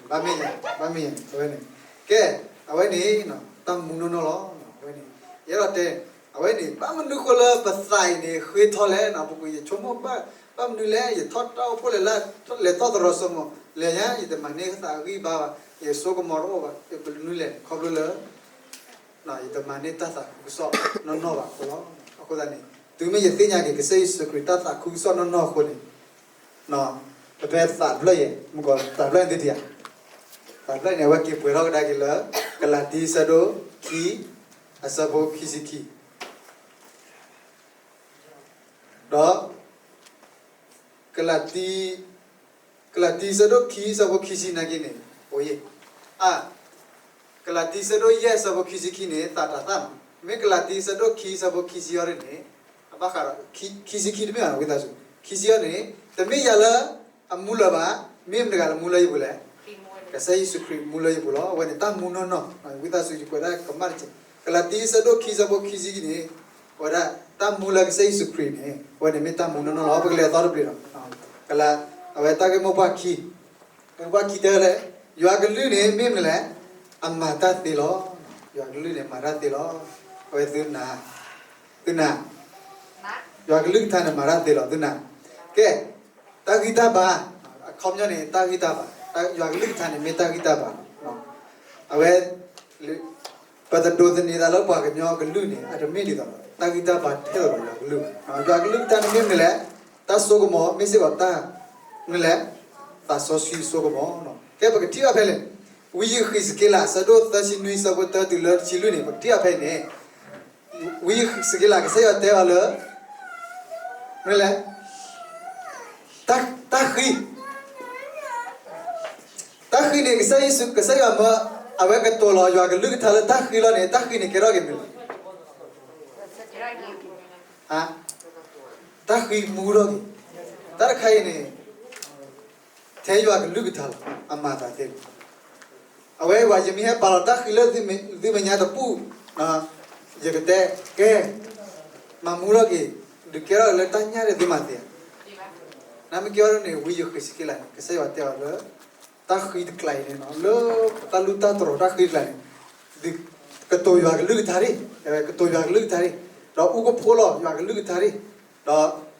ၤ, ဘၣ်မ့ၢ်ယၤ, ဘၣ်မ့ၢ်ယၤ, အဝဲန့ၣ်, ကဲ, အဝဲန့ၣ် တၢ်မူနီၢ်နီၢ်လီၤ. အဝဲန့ၣ် ယအဲၣ်ဒိးတဲ, အဝဲန့ၣ် ဘၣ်မနုၤဃိလၢပသးအံၤန့ၣ် ဃ့ထီၣ်လဲၣ်န့ၣ်, ပကွၢ်ယဆိကမိၣ်ဘၣ်, ဘၣ်မနုၤလဲၣ်, ယထီၣ်တၢ်အိၣ်ဖှိၣ်လဲၣ်, လဲၤထီၣ်သရိာ်စိမိၤ, လဲၤညါ ယတမၤန့ၢ်သးအဂံၢ်ဘါဘၣ်, ယဆိကမိၣ်တအိၣ်ဘၣ်, ယမနုၤလဲၣ်, ခီဖျိလၢ ယတမၤန့ၢ်တၢ်သးခုကစီၣ်နီၢ်နီၢ်ဘၣ်အဃိလီၤ. အဃိသတးန့ၣ် တုၤမ့ၢ်ယသ့ၣ်ညါက့ၤ ကစၢ်ယ့ၣ်ၡူးခရံာ်တၢ်သးခုကစီၣ်နီၢ်နီၢ်အဃိန့ၣ်, ပဖဲသးဖျၢၣ်ယဲၢ်, မုၢ်ကီးသးဖျၢၣ်န့ၣ်သ့ၣ်တယၤ, သးဖျၢၣ်န့ၣ် အဝဲက့ၤပှဲၤထီၣ်ကဒါက့ၤလၢ ကလၤတံ ဆၢဒိၣ်ခံ, အဆၢဖိခံဆံခံ, ဒီး ကလၤတံ, ကလၤတံ ဆၢဒိၣ်ခံ ဆၢဖိခံဆံနာ်က့န့ၣ်, အိၣ်ယဲၢ်, အါ, ကလၤတံ ဆၢဒိၣ်ယဲၢ် ဆၢဖိခံဆံခံန့ၣ် သးတၤသၣ်မး, မ့ၢ်ကလၤတံ ဆၢဒိၣ်ခံ ဆၢဖိခံဆံအံၤန့ၣ်, အဘၣ်ဃးဒီး ခံဆံခံတမ့ၢ်ဘၣ် ဝံသးစူၤ, ခံဆံအံၤန့ၣ် တမ့ၢ်ယၤလၢ အမူလၢၤဘၣ်, မ့ၢ်မတၤတဂၤလၢမူလၢယပူၤလဲၣ်, ကစၢ်ယ့ၣ်ၡူးခရံာ်မူလၢယပူၤလီၤ. အဝဲန့ၣ်တၢ်မူနီၢ်နီၢ်, ဝံသးစူၤ ယကွဲးဒၣ်ကမၣ်တက့ၢ်, ကလၤတံ ဆၢဒိၣ်ခံ ဆၢဖိခံဆံခံန့ၣ်, အဝဲဒၣ်တၢ်မူလၢကစၢ်ယ့ၣ်ၡူးခရံာ်န့ၣ် အဝဲန့ၣ်မ့ၢ်တၢ်မူနီၢ်နီၢ်လီၤ. ပကလဲၤအသီတဘျီလီၤ. ကလၤ, အဝဲတၢ်ဂ့ၢ်မိၢ်ပှၢ်ခံ, ဂ့ၢ်မိၢ်ပှၢ်ခံတဲဝဲလဲၣ်, ယွၤကလုၢ်န့ၣ်မ့ၢ်မနုၤလဲၣ်, အမၤတၢ်သ့လီၤ. ယွၤကလုၢ်န့ၣ်မၤတၢ်သ့လီၤ. အဝဲသုနာ်, သုနာ်, ယွၤကလုၢ်ကထါန့ၣ်မၤတၢ်သ့လီၤ, သုနာ်. ကဲ, တၢ်ဂံၢ်တၢ်ဘါ, အခီပညီန့ၣ် တၢ်ဂံၢ်တၢ်ဘါ, ယွၤကလုၢ်ကထါန့ၣ်မ့ၢ်တၢ်ဂံၢ်တၢ်ဘါလီၤ. အဝဲ, လၢ ပတဒိးသန့ၤသးလၢပှၤကညီကလုာ်န့ၣ် အတမ့ၢ်ဒ်သိး တၢ်ဂံၢ်တၢ်ဘါထဲသိးဒီးယွၤကလုၢ်ဘၣ်. ယွၤကလုၢ်ကထါန့ၣ်မ့ၢ်မနုၤလဲၣ်, တၢ်စိကမီၤ မ့ၢ်စ့ၢ်ကီးတၢ် မနုၤလဲၣ်, သးစီဆှံစိကမီၤ. ကဲ ပကထံၣ်ဘၣ်ဖဲလဲၣ်, ဝံယဃံးစက့လး အဆၢဒိၣ်သၢဆံနွံ အဆၢဖိတၢတုၤလၢတဆံလွံၢ်န့ၣ် ပကထံၣ်ဘၣ်ဖဲအံၤန့ၣ် ဝံယဃံးစက့လး ကစၢ်ယွၤတဲအီၤလၢ မနုၤလဲၣ်, တၢ်ဃံ, တၢ်ဃံန့ၣ် ကစၢ်ယ့ၣ်ၡူး ကစၢ်ယွၤမၢ အဝဲကတိၤလီၤယွၤကလုၢ်ကထါလၢတၢ်ဃံလီၤန့ၣ် တၢ်ဃံန့ၣ်ကဲထီၣ်က့ၤမနုၤလဲၣ်, တၢ်ဃံမူထီၣ်က့ၤ, တၢ်တခါအံၤန့ၣ် ထဲယွၤကလုၢ်ကထါလီၤ အမၤသးသ့လီၤ. အဝဲဝဲ ယမ့ၢ်ဟဲပာ်လီၤတၢ်ဃံလၢသုမဲာ်ညါတပူၤ, ယကတဲ, ကဲ, မၤမူထီၣ်က့ၤ, ဒုးကဲထီၣ်လၢတၢ်ညၣ်ဒ်သုမၤသ့ဧါ. နမ့ၢ်ကဲထီၣ်န့ၣ် ဝံယဃံးစက့လးန့ၣ် ကစၢ်ယွၤတဲအီၤလၢ တၢ်ဃံတကျါအံၤန့ၣ် လၢတၢ်လူၢ်တၢ်တြီၤတၢ်ဃံတကျါန့ၣ် ကတိၤယွၤကလုၢ်ကထါဒံး, ကတိၤယွၤကလုၢ်ကထါဒံး, ဒီးအူကဖိလီၤယွၤကလုၢ်ကထါဒံး, ဒီး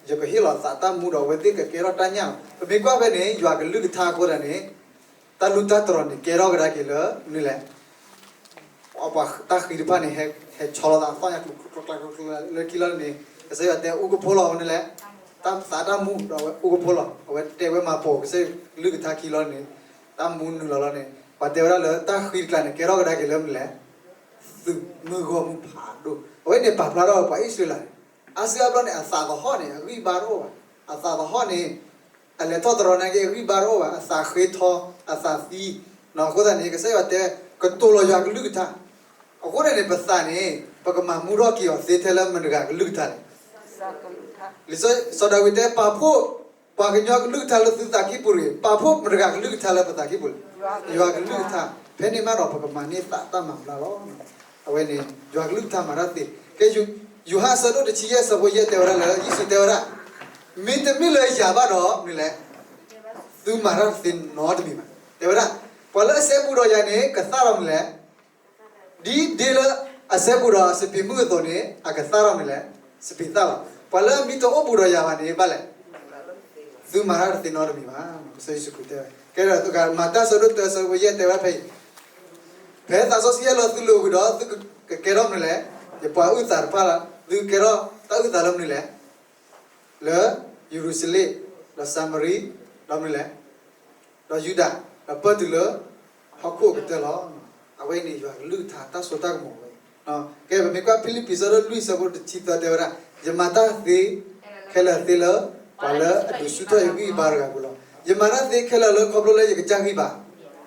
ယကဟ့ၣ်လီၤသးတၢ်မူဒီးအဝဲသ့ၣ်ကကဲထီၣ်တၢ်ညၣ်လီၤ. ပမ့ၢ်ကွၢ်ဖဲန့ၣ် ယွၤကလုၢ်ကထါအဃိသတးန့ၣ် တၢ်လူၢ်တၢ်တြီၤန့ၣ် ကဲထီၣ်ကဒါက့ၤလၢမနုၤလဲၣ်, ပှၤတၢ်ဃံတဖၣ်န့ၣ် ဟဲဆီလီၤသးအသီၣ်ညါ ကျိၤကျိၤကျိၤကျိၤလၢခံလီၤန့ၣ် ကစၢ်ယွၤတဲအူကဖိလီၤမနုၤလဲၣ်, တၢ်သးတၢ်မူဒီးအဝဲအူကဖိလီၤ. အဝဲတဲဝဲမၤပိာ်ကစၢ်ယွၤကလုၢ်ကထါခံလီၤန့ၣ် တၢ်မူနုာ်လီၤလီၤန့ၣ် ပှၤတဲဝဲဒၣ်လၢတၢ်ဃံတကျါန့ၣ် ကဲထီၣ်ကဒါက့ၤလၢမနုၤလဲၣ်, သုးမုၢ်ဂီၢ်မုၢ်ဖးဒိၣ်. အဝဲန့ၣ်ပာ်ဖျါထီၣ်ပှၤအံၣ်စရ့လးန့ၣ် အါစုအါဘျီန့ၣ် အသးသဟီၣ်န့ၣ် အဂံၢ်ဘါတအိၣ်ဘၣ်. အသးသဟီၣ်န့ၣ် အလဲၤထီၣ်တရီၤနာ်က့ အဂံၢ်ဘါတအိၣ်ဘၣ်. အသးဃ့ထီ, အသးသံ, အဃိသတးန့ၣ် ကစၢ်ယွၤတဲ ကတိၤလီၤယွၤကလုၢ်ကထါ. အဃိန့ၣ်န့ၣ် ပသးန့ၣ် ပကမၤမူထီၣ်က့ၤအီၤသ့ထဲလၢမတၤတဂၤကလုၢ်ကထါလဲၣ်. လံာ်စီဆှံဒၤဝံးတဲ ပာ်ဖှိၣ်ပှၤကညီကလုၢ်ကထါလၢသုသးကံၢ်ပူၤတဂ့ၤ, ပာ်ဖှိၣ်မတၤတဂၤကလုၢ်ကထါလၢပသးကံၢ်ပူၤလဲၣ်. ယွၤကလုၢ်ကထါ. ဖဲန့ၣ်မးဒီး ပကမၤန့ၢ်သးတၢ်မၤဘျါလီၤ. အဝဲန့ၣ် ယွၤကလုၢ်ကထါမၤတၢ်သ့. ကဲ ယိၤဟၣ်အဆၢဒိၣ်တဆံယဲၢ် အဆၢဖိယဲၢ်တဲဝဲဒၣ်လၢ ယ့ၣ်ၡူးတဲဝဲဒၣ်, မ့တမ့ၢ်လၢယၤဘၣ်ဒီး မနုၤလဲၣ်, သုမၤတၢ်တသ့နီတမံၤဘၣ်. တဲဝဲဒၣ်, ပှၤလၢအစဲဘူးဒီးယၤန့ၣ် ကသၣ်ထီၣ်မနုၤလဲၣ်, ဒ်ဒ့လၢအစဲဘူးဒီးစပံးမုၢ်အသိးန့ၣ် အကသၣ်ထီၣ်မနုၤလဲၣ်, စပံးသၣ်လီၤ. ပှၤလၢအမ့ၢ်တအိၣ်ဘူးဒီးယၤဘၣ်န့ၣ် ဘၣ်လဲၣ်, သုမၤတၢ်တသ့နီတမံၤဘၣ်. ကစၢ်ယ့ၣ်ၡူးခရံာ်တဲဝဲ, ကဲဒီး မၤတၢ်အဆၢဒိၣ်တၢ အဆၢဖိယဲၢ်တဲဝဲဒၣ်ဖဲအံၤ, ဖဲသးစီဆှံဟဲလီၤသုလိၤဝံၤဒီး သုကကဲထီၣ်မနုၤလဲၣ်, ယပှၤအုၣ်သးတဖၣ်လီၤ. သုကကဲထီၣ်တၢ်အုၣ်သးလၢမနုၤလဲၣ်, လၢယရူၤၡလ့ၣ်, ဒီးစၤမရံ, ဒီးမနုၤလဲၣ်, ဒီးယူဒၤ, ဒီးပၢၢ်တုၤလၢဟီၣ်ခိၣ်အကတၢၢ်လီၤ. အဝဲအံၤန့ၣ် ယွၤကလုၢ်ကထါတၢ်စိတၢ်ကမီၤဝဲအံၤ. ကဲ ပမ့ၢ်ကွၢ်ဖံလံးပံး အဆၢဒိၣ်လွံၢ် အဆၢဖိတဆံသၢတဲဝဲဒၣ်, ယမၤတၢ်သ့ ခဲလၢာ်သ့လၢ ပှၤလၢအဒုးဆူၣ်ထီၣ်ယဂံၢ်ယဘါတဂၤအပူၤလီၤ. ယမၤတၢ်သ့ခဲလၢာ်လၢခီဖျိလၢယကစၢ်ဂံၢ်ဘါ,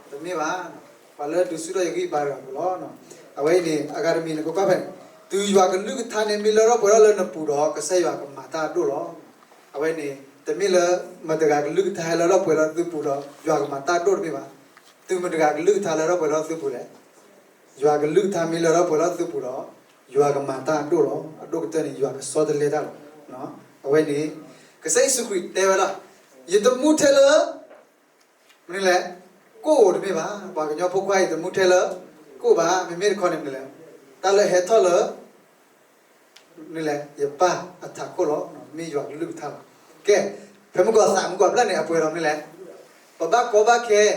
တမ့ၢ်ဘၣ်, ပှၤလၢအဒုးဆူၣ်ထီၣ်ယဂံၢ်ယဘါတဂၤအပူၤလီၤ. အဝဲအံၤန့ၣ် အဂၤတမံၤန့ၣ် ကကွၢ်ဖဲန့ၣ်, တုၤယွၤကလုၢ်ကထါန့ၣ် မ့ၢ်လၢထီၣ်ပှဲၤထီၣ်လၢနပူၤဒီး ကစၢ်ယွၤကမၤတၢ်အဒိၣ်လီၤ. အဝဲန့ၣ် တမ့ၢ်လၢ မတၤတဂၤကလုၢ်ကထါဟဲလၢထီၣ်ပှဲၤထီၣ်လၢသုပူၤဒီး ယွၤကမၤတၢ်အဒိၣ်တမ့ၢ်ဘၣ်. တုၤမတၤတဂၤကလုၢ်ကထါလၢထီၣ်ပှဲၤထီၣ်လၢသုပူၤလဲၣ်, ယွၤကလုၢ်ကထါမ့ၢ်လၢထီၣ်ပှဲၤထီၣ်လၢသုပူၤဒီး ယွၤကမၤတၢ်အဒိၣ်လီၤ. အဒိၣ်ကတၢၢ်န့ၣ် ယွၤကဆီတလဲတၢ်လီၤ. အဝဲန့ၣ် ကစၢ်ယ့ၣ်ၡူးခရံာ်တဲဝဲဒၣ်, ယတမူထဲလၢ မနုၤလဲၣ်, ကိၣ်ဧိၤတမ့ၢ်ဘၣ်. ပှၤကညီဖိခွါအံၤ တမူထဲလၢ ကိၣ်ဘၣ်. မ့မ့ၢ်တခီန့ၣ်မနုၤလဲၣ်, တၢ်လၢဟဲထီၣ်လၢ မနုၤလဲၣ်, ယပၢ်အထးခိၣ်လီၤ. မ့ၢ်ယွၤကလုၢ်ကထါလီၤ. ကဲ, ဖဲမုၢ်ကီၢ်သးမုၢ်ကီၢ်ဘျၣ်န့ၣ် အပှဲၤဒီးမနုၤလဲၣ်, ပဘၣ်ကီဘၣ်ခဲ,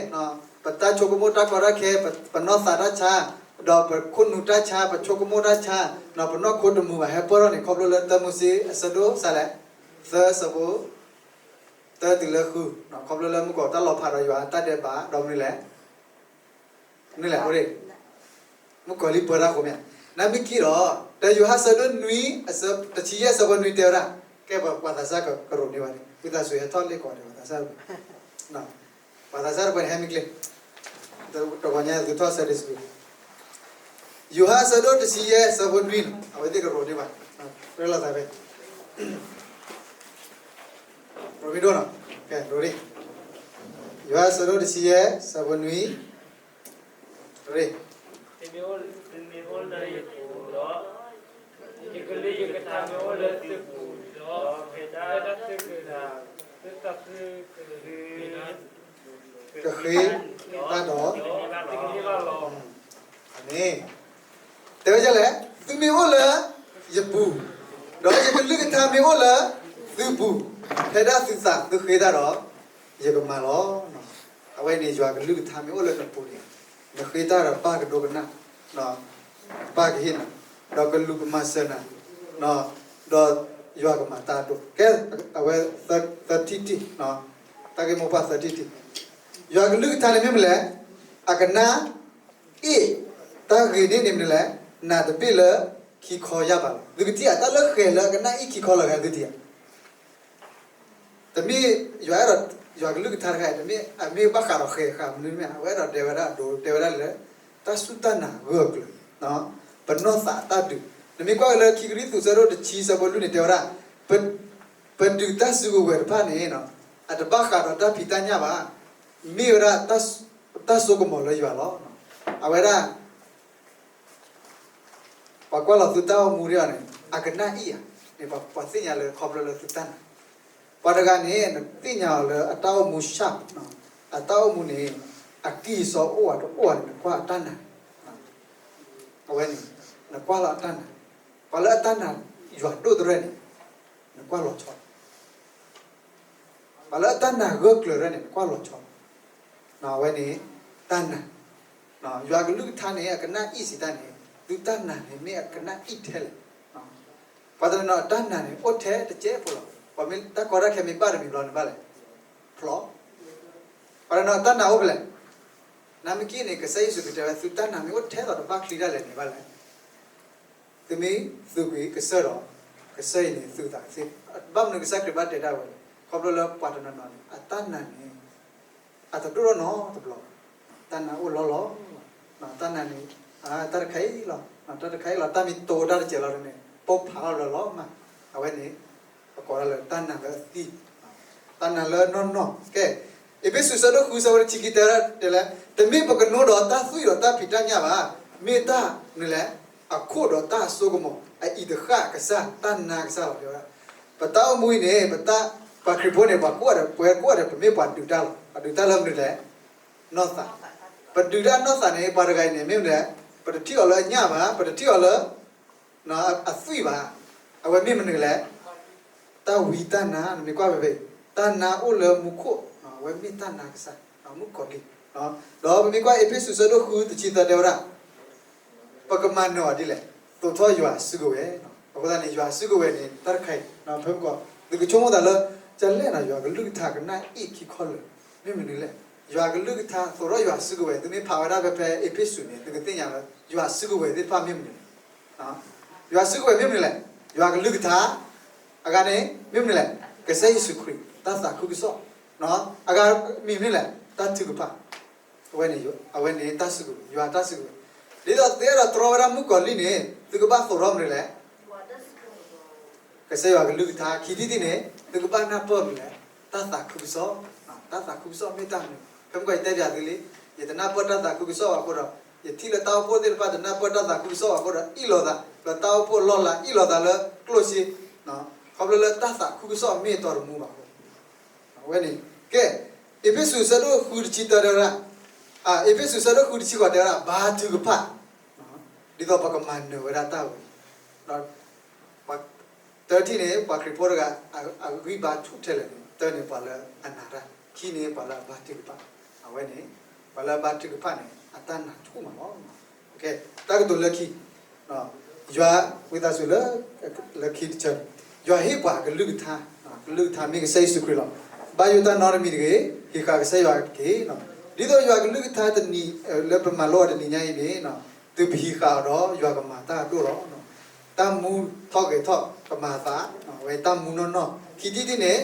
ပတၢ်ဆိကမိၣ်တၢ်ကီတၢ်ခဲ, ပနီၢ်သးတၢ်ဆါ, ဒီးပခိၣ်နူာ်တၢ်ဆါ, ပဆိကမိၣ်တၢ်ဆါ, ပနီၢ်ခိတမူဘၣ် ဟဲပၢၢ်ထီၣ်န့ၣ် ခီဖျိလၢတၢမိၤၡ့ အဆၢဒိၣ်စးလဲၣ်, သၢ အဆၢဖိ တၢတုၤလၢဃု, ခီဖျိလၢမုၢ်ကီၢ်တၢ်လီၤဖးဒီးယွၤတၢ်ဒဲးဘး ဒီးမနုၤလဲၣ်, မနုၤလဲၣ်, အိၣ်ဒ့ၣ်, မုၢ်ကီၢ်လံပၢတၢ်ဃိမ့ၢ်, နမ့ၢ်က့ၤဒီး တၢယိၤဟၣ်ဆၢဒိၣ်နွံ တဆံယဲၢ် အဆၢဖိနွံတဲဝဲဒၣ်, ကဲပှၤသးစၢ်ကရိးန့ၢ်ဘၣ်န့ၣ် ဝံသးစူၤဟဲထီၣ်လ့ၣ်ကီးန့ၣ် ပှၤသးစၢ် ပှၤသးစၢ်တပှဲၤန့ၣ် ဟဲမ့ၢ်ကျ့, တဂီၤညါသုထီၣ် Sunday School, ယိၤဟၣ်ဆၢဒိၣ်တဆံယဲၢ် ဆၢဖိနွံန့ၣ် အဝဲသ့ၣ်ကရိးန့ၢ်ဘၣ်, ရ့လိာ်သးဖဲ, ရိးမံၤဒိၣ်နီၤ, ကဲရိးန့ၣ်, ယိၤဟၣ်ဆၢဒိၣ်တဆံယဲၢ် ဆၢဖိနွံ, ရ့ သုမ့ၢ်အိၣ်လၢယပူၤဒီး, ယကလုၢ်ယကထါမ့ၢ်အိၣ်လၢသုပူၤဒီး, ဖဲဒၣ်သုက, သုတၢ်သုက, ကဃ့တၢ်ဒီး, သုကန့ၢ်ဘၣ်လီၤ. အၤမ့ၣ်, တဲဝဲဒ်လဲၣ်, သုမ့ၢ်အိၣ်လၢယပူၤ, ဒီးယကလုၢ်ကထါမ့ၢ်အိၣ်လၢသုပူၤ, ဖဲဒၣ်သုသးသုဃ့တၢ်ဒီး, ယကမၤလီၤ. အဝဲန့ၣ်ယွၤကလုၢ်ကထါမ့ၢ်အိၣ်လၢနပူၤန့ၣ်, နဃ့တၢ်ဒီးဘၣ်ကဒိကနၣ်, ပၢ်ကဟ့ၣ်နၤ, ဒီးကလူးကမၤစၢၤနၤ, ဒီးယွၤကမၤတၢ်အဒိၣ်. ကဲ, အဝဲသၢထံၣ်တထံၣ်, တၢ်ဂ့ၢ်မိၢ်ပှၢ်သၢထံၣ်တထံၣ်, ယွၤကလုၢ်ကထါန့ၣ်မ့ၢ်မနုၤလဲၣ်, အကနၣ်အ့ၣ်, တၢ်ဂ့ၢ်န့ၣ်န့ၣ်မနုၤလဲၣ်, နးတဘ့ၣ်လၢခံခီယၢ်ဘးလီၤ. သုကထံၣ်ဧါ, တၢ်လၢဃဲၤလၢအကနၣ်အ့ၣ်ခံခီလၢအဂၤသုထံၣ်ဧါ. တမ့ၢ်ယွၤအဲၣ်ဒိး, ယွၤကလုၢ်ကထါတခါအံၤ တမ့ၢ်အမ့ၢ်ဘၣ်ဃးဒီးဃဲၤဃာ်မနုၤမ့ၢ်, အဝဲအဲၣ်ဒိးတဲဝဲဒၣ်ဒိးတဲဝဲဒၣ်လၢ တၢ်စူၢ်တၢ်နာ်ဂၢၢ်ကျၢၤ, ပနီၢ်သးအတၢ်ဒုး. နမ့ၢ်ကွၢ်က့ၤလၢခံကရံၣ်သူး ဆၢဒိၣ်တဆံ ဆၢဖိလွံၢ်န့ၣ် တဲဝဲဒၣ်, ပဒုးတၢ်စုကဝဲၤတဖၣ်န့ၣ် အတဘၣ်ဃးဒီးတၢ်ဖံးတၢ်ညၣ်ဘၣ်, မ့ၢ်ဝဲဒၣ်တၢ်စိကမီၤလၢယွၤလီၤ. အဝဲဒၣ် ပှၤကွၢ်လီၤသုတၢ်အိၣ်မူဒ်အံၤန့ၣ် အကနၣ်အ့ၣ်ဧါန့ၣ် ပှၤသ့ၣ်ညါလၢခီဖျိလၢသုတၢ်နာ်. ပှၤတဂၤန့ၣ် နသ့ၣ်ညါအီၤလၢအတၢ်အိၣ်မူ sharp, အတၢ်အိၣ်မူန့ၣ် အကံၢ်အစီအိၣ်ဧါတအိၣ်ဧါန့ၣ် နကွၢ်အတၢ်နာ်, အဝဲန့ၣ် နကွၢ်လီၤအတၢ်နာ်. ပှၤလၢအတၢ်နာ်ယွၤဒိၣ်တရဲၣ်န့ၣ် နကွၢ်လီၤဆီ ပှၤလၢအတၢ်နာ်ဂၢၢ်ကျၢၤရဲၣ်န့ၣ် နကွၢ်လီၤဆီ. အဝဲန့ၣ် တၢ်နာ်, ယွၤကလုၢ်ကထါန့ၣ် အကနၣ်အ့ၣ်စံးတၢ်န့ၣ် သုတၢ်နာ်န့ၣ်မ့ၢ်အကနၣ်အ့ၣ်ထဲလဲၣ်. ပှၤတနီၤနီၤတၢ်နာ်န့ၣ် အိၣ်ထဲတကဲဖိလီၤ. ပှၤမ့ၢ်တၢ်ကီတၢ်ခဲမ့ၢ်ဘၣ်တမံၤဘျီန့ၣ်ဘၣ်လဲၣ်, ဖျီ. ပှၤတနီၤတၢ်နာ်အိၣ်ဖဲလဲၣ်, နမ့ၢ်က့ၤန့ၣ် ကစၢ်ယ့ၣ်ၡူးခရံာ်တဲဝဲ သုတၢ်နာ်မ့ၢ်အိၣ်ထဲသိးတဘၣ်ချံဒၣ်လဲာ်န့ၣ်ဘၣ်လဲၣ် သုမ့ၢ်သုးကွံာ်ကစၢ်ဒီး ကစၢ်အံၤန့ၣ်သုးသးသ့. ဘၣ်မနုၤကစၢ်ခရံာ်ဘၣ်တဲဒၣ်ဝဲလဲၣ်, ခီဖျိလၢပှၤတနီၤနီၤန့ၣ် အတၢ်နာ်န့ၣ် အတဒိၣ်ထီၣ်နီတဘျီ, တၢ်နာ်အိၣ်လီၤလီၤ, တၢ်နာ်န့ၣ် တၢ်တခါအံၤလီၤ, တၢ်တခါအံၤလီၤ, တၢ်မ့ၢ်တိၤတၢ်တစဲးလီၤန့ၣ် ပိၢ်ဖးလီၤလၢလီၤမး, အဝဲန့ၣ် ပကိးဒၣ်လၢတၢ်နာ်လၢအသံ, တၢ်နာ်လၢနီၢ်နီၢ်. ကဲ, အ့းဖ့းစူး ဆၢဒိၣ်ဃု ဆၢဖိတဆံခံ တဲဒၣ်လဲၣ်, တမ့ၢ်ပကနိဒီးတၢ်သွံၣ်ဒီးတၢ်ဖံးတၢ်ညၣ်ဘၣ်, မ့ၢ်တၢ်မနုၤလဲၣ်, အခိၣ်ဒီးတၢ်စိကမီၤ, အအံၤတဃၣ်ကစၢ်, တၢ်နာ်ကစၢ်လီၤ. တဲဝဲဒၣ် ပတၢ်အိၣ်မူအံၤန့ၣ် ပတၢ်, ပှၤခရံာ်ဖိန့ၣ် ပှၤကိးဂၤဒဲး, ပဝဲကိးဂၤဒဲး ပမ့ၢ်ပှၤဒုးတၢ်လီၤ. ပဒုးတၢ်လၢမနုၤလဲၣ်, နီၢ်သး. ပဒုးတၢ်နီၢ်သးန့ၣ် ပှၤတဂၤအံၤန့ၣ် မ့ၢ်မနုၤလဲၣ်, ပတထံၣ်အီၤလၢအညၣ်ဘၣ်, ပတထံၣ်အီၤလၢ အသွံၣ်ဘၣ်. အဝဲမ့ၢ်မနုၤလဲၣ်, တၢ်ဝံတၢ်နါ, နမ့ၢ်ကွၢ်ဖဲဖဲအံၤ, တၢ်နါအိၣ်လၢမူခိၣ်, အဝဲမ့ၢ်တၢ်နါကစၢ်, မုၣ်ကီၤလံၢ်. ဒီးပမ့ၢ်ကွၢ်အ့းဖ့းစူး ဆၢဒိၣ်ဃု တဆံသၢ တဲဝဲဒၣ် ပကမၤနၢၤအီၤဒ်လဲၣ်, သိးထီၣ်ယွၤအစုကဝဲၤ. အဃိသတးန့ၣ် ယွၤအစုကဝဲၤန့ၣ် တၢ်တခါအံၤ, ဖဲမုၢ်ကီး သုကဆိကမိၣ်သးလၢ ကလဲၣ်နီၤ ယွၤကလုၢ်ကထါကနၣ်အ့ၣ်ခံခီလၢာ်, မ့ၢ်မနုၤလဲၣ်. ယွၤကလုၢ်ကထါ သိးထီၣ်ယွၤအစုကဝဲၤ, သုမ့ၢ်ဖးဝဲဒၣ်ဖဲဖဲအ့းဖ့းစူးန့ၣ် သုကသ့ၣ်ညါလၢ ယွၤအစုကဝဲၤသ့ၣ်တဖၣ်မ့ၢ်မနုၤလဲၣ်. ယွၤအစုကဝဲၤမ့ၢ်မနုၤလဲၣ်, ယွၤကလုၢ်ကထါ, အဂၤန့ၣ် မ့ၢ်မနုၤလဲၣ်, ကစၢ်ယ့ၣ်ၡူးခရံာ် တၢ်သးခုကစီၣ်, အဂၤမ့ၢ်မနုၤလဲၣ်, တၢ်ထုကဖၣ်. အဝဲန့ၣ် အဝဲန့ၣ်တၢ်စုကဝဲၤ, ယွၤတၢ်စုကဝဲၤ. ဒ်သိးသုအဲၣ်ဒိးတြီဝဲဒၣ်မုၣ်ကီၤလံၢ်န့ၣ် သုကဘၣ်သိးထီၣ်မနုၤလဲၣ်, ကစၢ်ယွၤကလုၢ်ကထါ. ခံထံၣ်တထံၣ်န့ၣ် သုကဘၣ်နၢ်ပၢၢ်မနုၤလဲၣ်, တၢ်သးခုကစီၣ်. တၢ်သးခုကစီၣ်မ့ၢ်တၢ်မနုၤ, ဖဲမုၢ်ကီးယတဲပၠးသုလံ, ယတနၢ်ပၢၢ်တၢ်သးခုကစီၣ်ဘၣ်အဃိဒီး ယထံၣ်လၢတၢ်အိၣ်ဖှိၣ်သ့ၣ်တဖၣ် တနၢ်ပၢၢ်တၢ်သးခုကစီၣ်ဘၣ်အဃိဒီး အ့ၣ်လိာ်သးလၢတၢ်အိၣ်ဖှိၣ်အလီၢ်အလၤ, အ့ၣ်လိာ်သးလၢကျိၣ်စ့, ခီဖျိလၢတၢ်သးခုကစီၣ်မ့ၢ်အတီတမူဘၣ်အဃိ. အဝဲန့ၣ်, ကဲ, အ့းဖ့းစူး ဆၢဒိၣ်ဃု တဆံတၢ တဲဝဲဒၣ်, အ့းဖ့းစူး ဆၢဒိၣ်ဃု တဆံဃိး တဲဝဲဒၣ် ဘါထုကဖၣ်, ဒ်သိးပကမၤနၢၤဝဲဒၣ်တၢ်ဝဲ, တၢထံၣ်န့ၣ် ပှၤခရံာ်ဖိတဂၤ အဂံၢ်ဘါဆူၣ်ထဲလဲၣ်န့ၣ်, တၢန့ၣ်ပှၤလၢအနာ်တၢ်, ခံန့ၣ် ပှၤလၢအဘါထုကဖၣ်. အဝဲန့ၣ် ပှၤလၢအဘါထုကဖၣ်န့ၣ် အတၢ်နာ်ဆူၣ်မးလီၤ. တၢ်ကတိၤလၢခံ, ယွၤ, ဝံသးစူၤလၢ, လၢခံတဆၢ, ယွၤဟ့ၣ်ပှၤကလုၢ်ကထါ, ကလုၢ်ကထါမ့ၢ်ကစၢ်ယ့ၣ်ၡူးခရံာ်လီၤ. ဘၣ်ယိၣ်တၢ်နီတမံၤတဂ့ၤ, ဟံးဃာ်ကစၢ်ယွၤတက့ၢ်. ဒ်သိးယွၤကလုၢ်ကထါတနံၤ, လၢပမၤလိအီၤတနံၤညါအံၤန့ၣ်, သုပဟံးဃာ်အီၤဒီး ယွၤကမၤတၢ်အဒိၣ်လီၤ. တၢ်မူထီၣ်ဂဲၤထီၣ်ကမၤအသး, အဝဲတၢ်မူနီၢ်နီၢ်, ခံထံၣ်တထံၣ်န့ၣ်,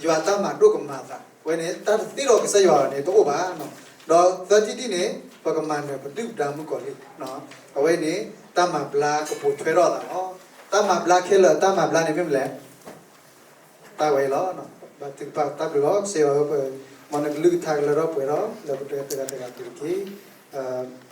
ယွၤတၢ်မၤဒိၣ်ကမၤအသး, အဝဲန့ၣ် တၢ်တသ့ဒီးကစၢ်ယွၤန့ၣ် တအိၣ်ဘၣ်. ဒီးသၢထံၣ်တထံၣ်န့ၣ် ပကမၤနၢၤပဒုၣ်ပဒါမုၣ်ကီၤလံၢ်, အဝဲန့ၣ် တၢ်မၤဘျါကပိာ်ထွဲထီၣ်အသးလီၤ. တၢ်မၤဘျါခဲလၢာ် တၢ်မၤဘျါန့ၣ်မ့ၢ်မနုၤလဲၣ်, တၢ်ဝဲအံၤလီၤ. ဘါထုကဖၣ်, တၢ်ဘျုးလီၤ, ကစၢ်ယွၤဧၢ, မ်နကလုၢ်ကထါကလၢထီၣ်ပှဲၤထီၣ် လၢပတဂၤတဂၤတဂၤအပူၤတက့ၢ်.